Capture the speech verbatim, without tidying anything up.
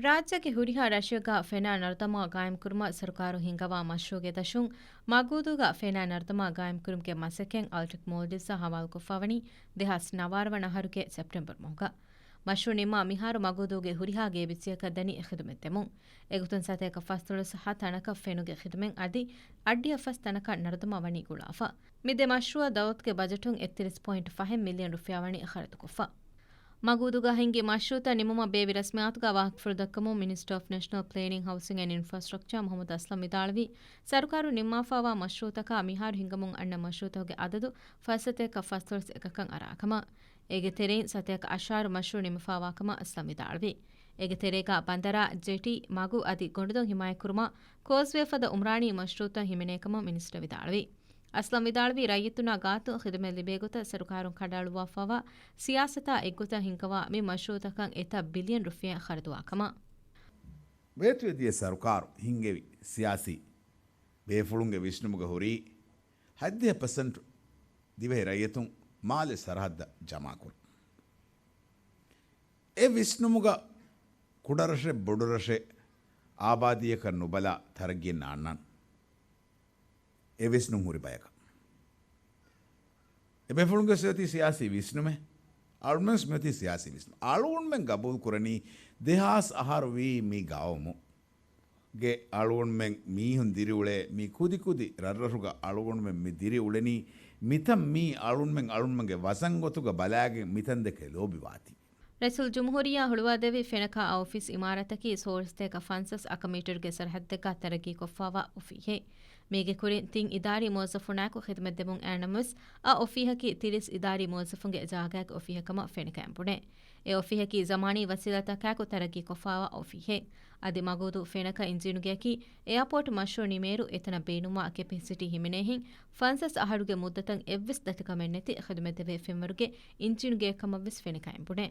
ރާއްޖޭގެ ހުރިހާ ރަށެއްގަ ފެނާ ނަރުދަމާ ގާއިމްކުރުމަށް ސަރުކާރު ހިންގަވާ މަޝްރޫޢުގެ ދަށުން މަގޫދޫގަ ފެނާ ނަރުދަމާ ގާއިމްކުރުމުގެ މަސައްކަތް އަލްޓެކް މޯލްޑިވްސްއަށް ހަވާލުކޮށްފަވަނީ ދެހާސް ނަވާރަ ވަނަ އަހަރުގެ ސެޕްޓެމްބަރު މަހުގަ. މަޝްރޫޢު ނިންމާ މިހާރު މަގޫދޫގެ ހުރިހާ ގޭބިއްޗިއަކަށް ދަނީ ޚިދުމަތް ދެމުން. އެގޮތުން ސަތޭކަ ފަސްދޮޅަސް ހަ ތަނަކަށް ފެނުގެ ޚިދުމަތް އަދި އައްޑިހަ ފަސް ތަނަކަށް ނަރުދަމާ ވަނީ ގުޅާފަ. މި ދެ މަޝްރޫޢަށް ދައުލަތުގެ ބަޖެޓުން އެއްތިރީސް ޕޮއިންޓް ފަހެއް މިލިއަން ރުފިޔާ ވަނީ ޚަރަދުކޮށްފަ. މަގޫދޫގަ ހިންގި މަޝްރޫޢުތައް ނިމުމަށް ބޭއްވި ރަސްމިއްޔާތުގަ ވާހަކަފުޅު ދައްކަމުން މިނިސްޓަރ އޮފް ނެޝަނަލް ޕްލޭނިން، ހައުސިން އެންޑް އިންފްރާސްޓްރަކްޗާ މުހައްމަދު އަސްލަމް ވިދާޅުވީ، ސަރުކާރުން ނިންމާފައިވާ މަޝްރޫޢުތަކާ މިހާރު ހިނގަމުން އަންނަ މަޝްރޫޢުތަކުގެ އަދަދު ފަސް ސަތޭކަ ފަސްދޮޅަސް އެކަކަށް އަރާ ކަމަށް. އޭގެ ތެރެއިން ސަތޭކަ އަށާރު މަޝްރޫޢު ނިމިފައިވާ ކަމަށް އަސްލަމް ވިދާޅުވި. އޭގެ ތެރޭގަ ބަނދަރާ، ޖެޓީ، މަގު އަދި ގޮނޑުދޮށް ހިމާޔަތްކުރުމާ، ކޯސްވޭ ފަދަ އުމްރާނީ މަޝްރޫޢުތައް ހިމެނޭ ކަމަށް މިނިސްޓަރ ވިދާޅުވި. އަސްލަމް ވިދާޅުވީ، ރައްޔިތުންނާ ގާތު ޚިދުމަތް ލިބޭ ގޮތަށް ސަރުކާރުން ކަނޑައަޅުއްވާފައިވާ ސިޔާސަތާ އެއްގޮތަށް ހިންގަވާ މި މަޝްރޫޢުތަކަށް އެތައް ބިލިއަން ރުފިޔާ ޚަރަދުވާ ކަމަށް. ވޭތުވެދިޔަ ސަރުކާރު ހިންގެވި ސިޔާސީ ބޭފުޅުންގެ ވިސްނުމުގަ ހުރީ ހަތްދިހަ ޕަސެންޓް ދިވެހި ރައްޔިތުން މާލެ ސަރަހައްދަށް ޖަމާކުރުން. އެ ވިސްނުމުގަ ކުޑަރަށެއް ބޮޑުރަށެއް އާބާދީއަކަށް ނުބަލާ ތަރައްގީއެއް ނާންނާނެ. އެ ވިސްނުން ހުރި ބަޔަކަށް. އެބޭފުޅުންގެ ސިޔަތީ ސިޔާސީ ވިސްނުމެއް، އަޅުމެން ސިޔަތީ ސިޔާސީ ވިސްނުމެއް. އަޅުގަނޑުމެން ގަބޫލު ކުރަނީ ދެހާސް އަހަރު ވީ މި ގައުމު ގެ އަޅުގަނޑުމެން މީހުން ދިރިއުޅޭ މި ކުދިކުދި ރަށްރަށުގަ އަޅުގަނޑުމެން މި ދިރިއުޅެނީ މިތަން މީ އަޅުގަނޑުމެން އަޅުގަނޑުމެންގެ ވަސަންގޮތުގަ ބަލާގެން މިތަންދެކެ ލޯބިވާތީ. ރައީސުލްޖުމްހޫރިއްޔާ ހުޅުވާދެއްވި ފެނަކާ އައި އޮފީސް އިމާރާތަކީ ސޯޅަ ސަތޭކަ ފަންސާސް އަކަ މީޓަރުގެ ސަރަހައްދެއްގަ ތަރައްގީކޮށްފައިވާ އޮފީހެއް. މީގެ ކުރިން ތިން އިދާރީ މުވައްޒަފުންނާއެކު ޚިދުމަތް ދެމުން އައިނަމަވެސް، އައި އޮފީހަކީ ތިރީސް އިދާރީ މުވައްޒަފުންގެ ޖާގައިގެ އޮފީހެއް ކަމަށް ފެނިގެން ބުނޭ. އެ އޮފީހަކީ ޒަމާނީ ވަސީލަތްތަކާއެކު ތަރައްގީކޮށްފައިވާ އޮފީހެއް. އަދި މަގޫދޫ ފެނަކަ އިންޖީނުގެއަކީ އެއާޕޯޓް މަޝްރޫޢު ނިމޭއިރު އެތަނަށް ބޭނުންވާ ކެޕޭސިޓީ ހިމެނޭހެން ފަންސާސް އަހަރުގެ މުއްދަތަށް އެއްވެސް ދަތިކަމެއް ނެތި ޚިދުމަތްދެވޭ ފެންވަރުގެ އިންޖީނުގެއެއް ކަމަށްވެސް ފެނިގެން ބުނޭ.